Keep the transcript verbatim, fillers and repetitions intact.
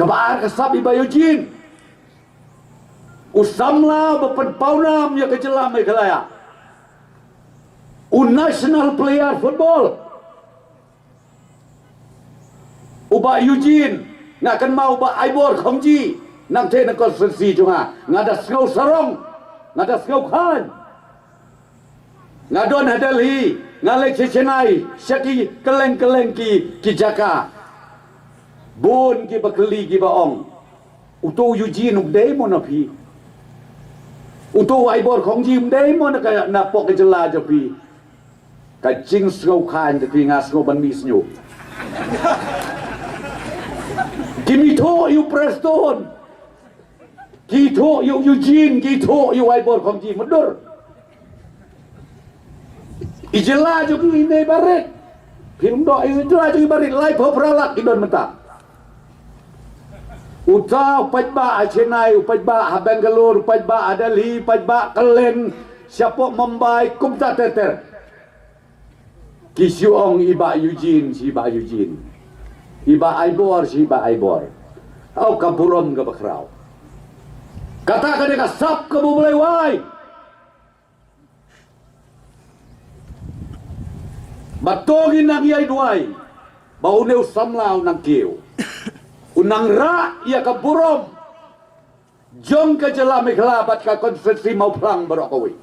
Ba ar ka sap i Bah Eugene, u samla ba pynpawnam ïa ka jylla Meghalaya, u national player football. U Bah Eugene, nga kynmaw u Bah Aibor Khongji, nangtei na constituency jong nga, nga da sngew sarong, nga da sngew khan. Nga don ha Delhi, nga leit sha Chennai, sha ki kylleng kylleng ki, ki jaka. Bun ki ba kylli ki ba ong, uto u Eugene um dei mo na phi? Uto u Aibor Khongji um dei mo na ka, na pok ka jylla jong phi? Ka jingsngew khan jong phi nga sngew ban mih sniew. Ki mih thoh ïa u Prestone. Ki thoh ïa u Eugene, ki thoh ïa u Aibor Khongji, mutdur. I jylla jong ngi i barit. Phi ym doh, i jylla jong ngi barit, laiphew phra lak ki don mynta. Uta u paidbah ha Chennai, u paidbah ha Bangalore, u paidbah ha Delhi, u paidbah kylleng shapoh Mumbai, kumta ter ter. Ki shu ong i Bah Eugene, shi Bah Eugene. I Bah Aibor, shi Bah Aibor. Aw ka burom kaba khraw. Kata ka dei ka sap kaba U Blei wai. Ba to ngi nang ïai duwai ba une u samla u nang kiew, u nang rah ïa ka burom jong ka jylla Meghalaya bad ka constituency Mawphlang baroh kawei.